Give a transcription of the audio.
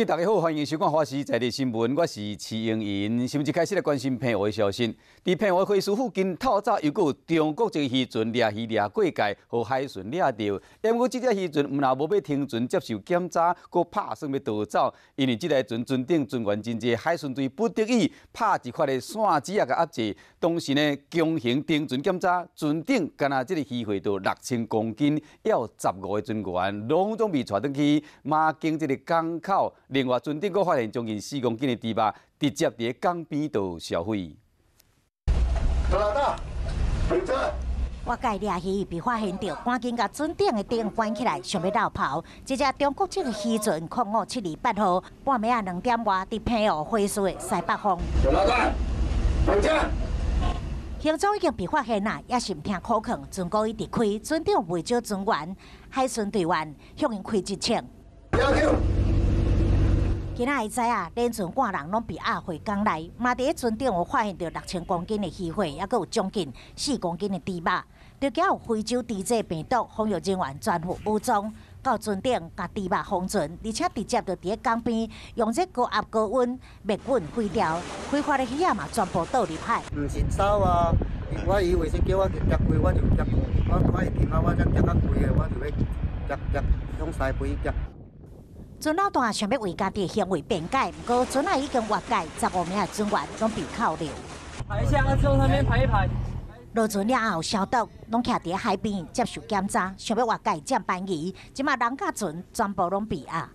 大家好，歡迎收看《華視在地新聞》，我是徐英瑩。新聞一開始來關心澎湖的消息。佇澎湖花市附近，透早又閣有中國籍漁船掠魚掠過界，予海巡掠著。毋過這隻漁船毋但無欲停船接受檢查，閣拍算欲逃走。因為這台船船頂船員真濟，海巡隊不得已拍一塊的線子仔共壓制。當時呢，強行停船檢查，船頂干焦這个漁貨就6000公斤，猶有15個船員，攏總被帶轉去馬經這个港口。另外，船頂閣發現將近4公斤的豬肉，直接佇港邊度銷毀。老大，停車！越界掠魚被發現著，趕緊共船頂的燈關起來，想欲落跑。這隻中國籍的漁船057280，半暝仔2點外，佇澎湖花市的西北方。老大，停車！行蹤已經被發現啦，也是毋聽苦勸，船閣一直開，船頂袂少船員、海巡隊員向𪜶開一槍。今仔日知啊，連船半人攏被押回港內，嘛佇船頂有發現著6000公斤的漁貨，猶閣有將近4公斤的豬肉。著驚有非洲豬隻病毒，防疫人員全副武裝到船頂共豬肉封存，而且直接就佇咧港邊用這高壓高溫滅菌毀掉，非法的魚仔嘛全部倒入海。毋是走啊！我以為是叫我去劫開，我就劫。我我會記啊，我才劫較開的，我就欲劫劫向西邊劫。船老大想欲為家己的行為辯解，毋過船仔已經越界，15名的船員攏被扣留。排一下，從那邊排一排。落船了後消毒，攏徛佇海邊接受檢查，想欲越界佔便宜，這馬人佮船全部攏被押。